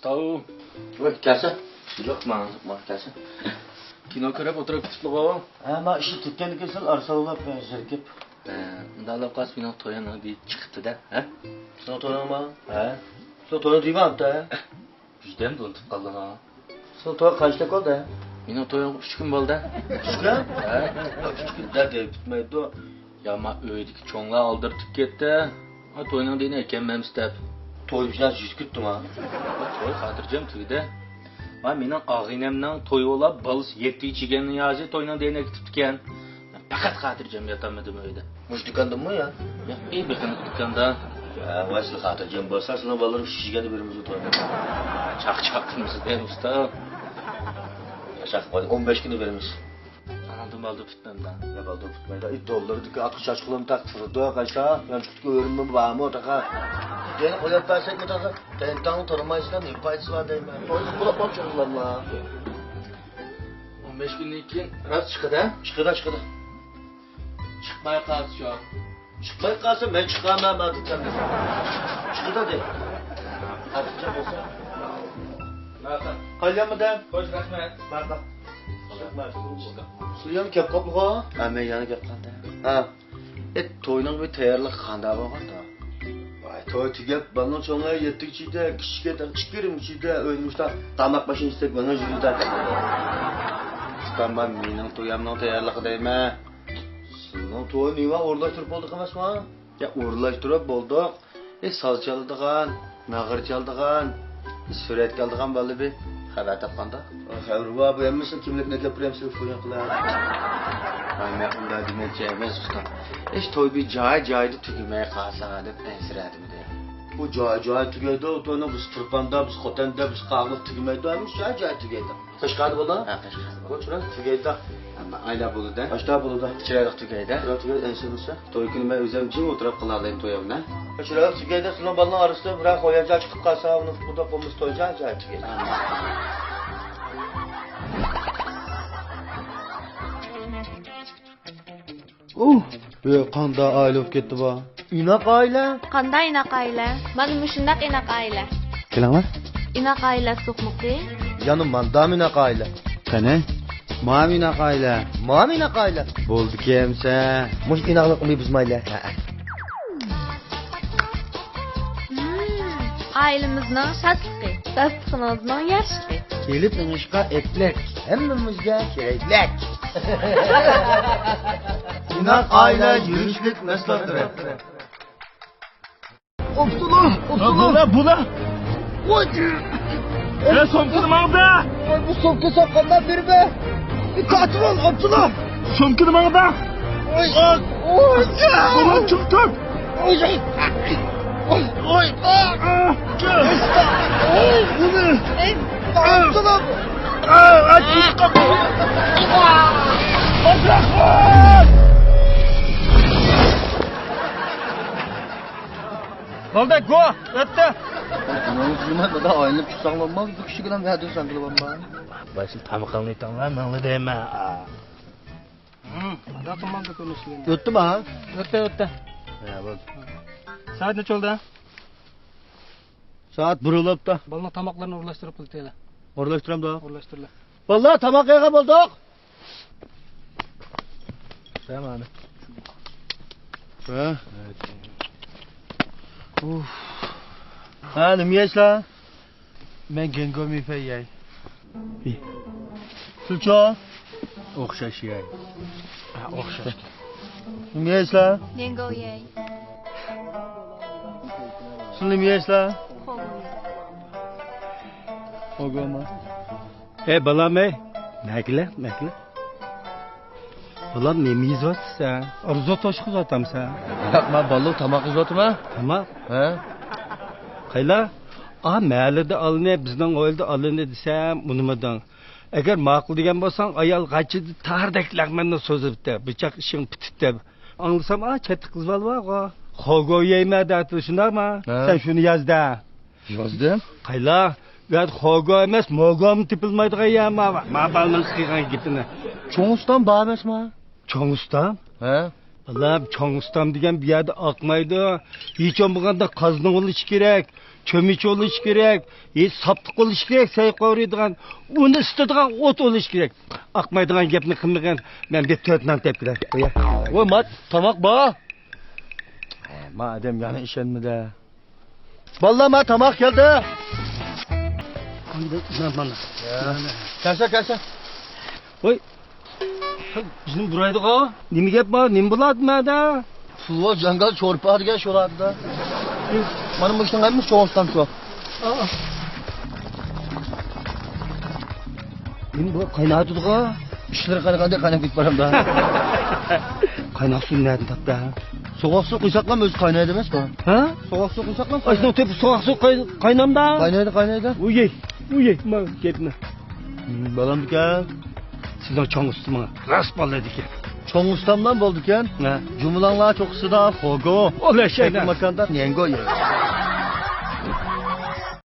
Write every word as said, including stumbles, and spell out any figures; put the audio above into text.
تاۋ. ۋاي، كەلسە. يوق، ماڭا، ماڭا كەلسە. كىنو كۆرۈپ ئولتۇرۇپ كېتىپلىغۇ. ھە، ما ئىشلىتىپ كەتكەندىكىن سەل ئارساۋلاپ، زېرىكىپ. ھە، ئۇنداق قالسا مېنىڭ تويۇم دېيىپ چىقىپتۇ-دە، ھە؟ سېنىڭ تويۇڭمۇ؟ ھە. سېنىڭ تويۇڭ دېيمەن ئانتا. بىردەم ئۇنتۇپ قالدىڭ ھا. سېنىڭ تويۇڭ قانچىلىك بولدى؟ مېنىڭ تويۇم ئۈچ كۈن بولدى. ئۈچ كۈن؟ ھە. ئۈچ كۈندە دەپ پۈتمەيدۇ. يا، ما ئۆيدىكى چوڭلار ئالدىرىتىپ كەتتى. ھا، توينىڭ دېيىنى ئەكەلمەمسىز دەپ. توي بىلەن يۈز كۈتتىم ھا. توي خاتىرجەم تۈگىدى. ما مېنىڭ ئاغىنەمنىڭ تويى بولاپ، بالىسى يەتتە ئىچىگەننى يازى توينىڭ دېيىنى كېتىپتىكەن. مەن پەقەت خاتىرجەم ياتالمىدىم ئۆيدە. مۇشۇ دۇكاندىمۇ يا؟ يا، ئەي بېقىنىق دۇكاندا. يا، ۋاي، سىلەر خاتىرجەم بولسا، سىلەرنىڭ بالىلىرى ئۈچ ئىچىگەندە بېرىمىز توينى. چاق-چاق قىلمىسىز دەيمىز ئۇستا. يا، چاق قوي، ئون بەش كۈندە بېرىمىز. ئاندىن بالدۇر پۈتمەمدۇ؟ يا، بالدۇر پۈتمەيدۇ. ئى، دوللاردىكى ئاتقا چاچقىلىم تاق تۇرىدۇ، قايسا؟ يانچۇقتىكى ئۆرۈممۇ بارمۇ، تاقا؟ يەنە قويۇپ بەرسەكمۇ تاقا؟ تەنتاڭ تۇرمايسىلەر، نېمە پايدىسى بار دەيمەن. توي قۇلاپ قويۇپ چوغلاملا. ئون بەش كۈندىن كېيىن راست چىقىدۇ؟ چىقىدۇ، چىقىدۇ. چىقماي قالسىچۇ؟ چىقماي قالسا مەن چىقارمەن، ماڭا دېسەم. چىقىدۇ دەيدۇ. خاتىرجەم بولسا. ماقۇل. قايلامىدە؟ خوش، رەھمەت. ماقۇل. سىلەر يەنە كەپ قاپلىغان؟ ھە، مەن يەنە كەپ قالدىم. ھە. ئېيت، توينىڭ بىر تەييارلىقى قانداق بولغاندا؟ ۋاي، توي تۈگەپ، بالىنىڭ چوڭى يەتتە ئىچىدە، كىچىكى ئىككى يېرىم ئىچىدە، ئۆيدە مۇشۇنداق تاماق ماشىنا ئىستەك، مانا يۈرىدە. ئۇستام، مەن مېنىڭ تويۇمنىڭ تەييارلىقى دەيمەن. سىزنىڭ توي نېمە ئورۇنلاشتۇرۇپ بولدۇق ئەمەسمۇ؟ يا، ئورۇنلاشتۇرۇپ بولدۇق. ئى، ساز چالىدىغان، ناغرا چالىدىغان، ئى، سۈرەتكە ئالىدىغان بالىلار بىر خەۋەر تاپقاندا. خەۋىرى بار، بۇ ھەممىسىنى كىملىكنى ئەكەپ بېرەمسىز، فويا قىلار. ھاي، مەن ئۇنداق دېمەكچى ئەمەس، ئۇستا. ئىش توي بىر جاي-جايدا تۈگىمەي قالسا دەپ ئەنسىرەدىم دە. بۇ جاي-جاي تۈگەيدۇ، توينى بىز تۇرپاندا، بىز خوتەندە، بىز قاغىلىق تۈگىمەيدۇ، ھەممىسى جاي-جاي تۈگەيدۇ. قەشقەردە بولدى؟ ھە، قەشقەردە بولدى. بۇ چىرايلىق تۈگەيدۇ. ھەممە ئايلار بولىدۇ. ئاشتا بولىدۇ. چىرايلىق تۈگەيدۇ. چىرايلىق تۈگەيدۇ، ئەنسىرىمىسە. توي كۈنى مەن ئۆزۈم جىم ئولتۇرۇپ قىلالايمەن تويۇمنى. چىرايلىق تۈگەيدۇ، سىلەر بالىنىڭ ئارىسىدا بىرەر خوياجا چىقىپ قالسا، ئۇنى بۇنداق بولمىسا توي جاي، جاي تۈگەيدۇ. ئۇھ، بۇ قانداق ئائىلە بولۇپ كەتتى بۇ؟ ئىناق ئائىلە. قانداق ئىناق ئائىلە؟ مانا مۇشۇنداق ئىناق ئائىلە. كېلىڭلار. ئىناق ئائىلە سوقمىقى. يەنە ماندامۇ ئىناق ئائىلە. قېنى؟ مامۇ ئىناق ئائىلە. مامۇ ئىناق ئائىلە. بولدىكەنسە. مۇشۇ ئىناقلىقنى بۇزمايلى. ھەئە. مم، ئائىلىمىزنىڭ شادلىقى، داستىخىنىڭىزنىڭ ياشلىقى. كېلىپ ئېڭىشقا ئەپلەك، ھەممىمىزگە كېرەكلىك. ئىناق ئائىلە يۈرۈشلۈك مەھسۇلاتلىرى. ئوپسۇلا، ئوپسۇلا. بۇلا، بۇلا. ۋاي. ئە، سومكىنى ماڭدا. ۋاي، بۇ سومكا ساققاندا بېرىمە. تارتىپ ئال، ئوپسۇلا. سومكىنى ماڭدا. ۋاي. ئاك. ۋاي. بۇلا چىقتىڭ. ۋاي. ۋاي. ۋاي. ئوپسۇلا. ئوپسۇلا. بولدى، گو، ئۆتتى. نېمە دادا، ئايلىنىپ چىقساڭ بولماز، بۇ كىشىگە ھەم ھەدىسەڭ قىلىپ بولمايدۇ. باشلىق تامىقىڭنى ئېتىڭلار، ماڭلا دەيمەن. ھىم، ئادا قىلمامدۇ كۆرۈنۈشىگە. ئۆتتىما؟ ئۆتتى، ئۆتتى. ھە، بولدى. سائەت نەچچە بولدى؟ سائەت بىر بوپتۇ. بالىنىڭ تاماقلىرىنى ئورۇنلاشتۇرۇپ قىلىۋېتەيلى. ئورۇنلاشتۇرامدۇ؟ ئورۇنلاشتۇرلا. بالىلار، تاماق يەرگە بولدۇق. سەلام ئەلەيكۇم. ھە؟ ئۇف. ھە، نېمە يەيسىلەر؟ مەن گېنگو مىفەي يەي. سىلچۇ؟ ئوخشاش يەي. ھە، ئوخشاش. نېمە يەيسىلەر؟ گېنگو يەي. سىلەر نېمە يەيسىلەر؟ خوگو يەي. خوگوما؟ ئەي بالام، ئەي، مەگىلە، مەگىلە. بالام، نېمە يېزىۋاتىسەن؟ رىزوتتو ئىشقىزىۋاتامسەن؟ ياق، مەن بالىلار تاماق يېزىۋاتىمەن. تاماق؟ ھە. قايلا؟ ئا، مەھەللىدە ئالىنى، بىزنىڭ ئائىلىدە ئالىنى دېسەم، ئۇنىمىدىڭ. ئەگەر ماقۇل دېگەن بولساڭ، ئايال غاچىدا تاردەك لەغمەننى سوزۇپتۇ. بىچاق ئىشىڭ پۈتۈپتۇ. ئاڭلىسام، ئا، چەتتە قىز بالا بارغۇ. خوگو يەيمەن دەپتۇ، شۇنداقمۇ؟ ھە. سەن شۇنى يازدە. يازدىم. قايلا، بۇ يەردە خوگو ئەمەس، موگومۇ تېپىلمايدىغان يەر ما، ما بالىنىڭ قىلغان گېپىنى. چوڭ ئۇستام بار ئەمەسما؟ چوڭ ئۇستام؟ ھە؟ بالام، چوڭ ئۇستام دېگەن بۇ يەردە ئاقمايدۇ. ھېچ بولمىغاندا قازنىڭ بولۇشى كېرەك، چۆمۈچ بولۇشى كېرەك، ھېچ ساپلىق بولۇشى كېرەك، سەي قورۇيدىغان، ئۇنى ئىسسىتىدىغان ئوت بولۇشى كېرەك. ئاقمايدىغان گەپنى قىلمىغىن، مەن بىر تۆت نان تېپىپ كېلەي. قويە. ۋاي، ما تاماق بار. ھە، ما ئادەم يەنە ئىشەنمىدى. باللا، ما تاماق كەلدى. مانا، مانا. يا. كەلسە، كەلسە. ۋاي، بىزنى بۇرايدىغۇ. نېمە گەپ بار؟ نېمە بولاتتى مەدە؟ پۇلۋا جاڭگال چورپا دېگەن شۇلاردا. مانا مۇشۇنىڭ ھەممىسى چوڭ ئۇستام شۇ. نېمە بۇ؟ قايناۋاتىدىغۇ. ئىشلىرى قاينىغاندەك قايناپ كېتىپ بارامدا. قايناق سۇنى نەدىن تاپتى ھە؟ سوغۇق سۇ قۇيساقلام ئۆزى قاينايدۇ ئەمەسمۇ؟ ھە؟ سوغۇق سۇ قۇيساقلام. ئاشۇنىڭ تېپى سوغۇق سۇ قاي-، قاينامدا؟ قاينايدۇ، قاينايدۇ. ئۇيەي، ئۇيەي، ما گەپنى. بالامدىكەن. سىزنىڭ چوڭ ئۇستىمىڭ راست بالىدىكەن. چوڭ ئۇستامدان بولدىكەن. ھە. جۇملاڭلار چوققىسىدا خوگو. ئول ئەشەنە. ماكاندا نيەنگو يەيدۇ.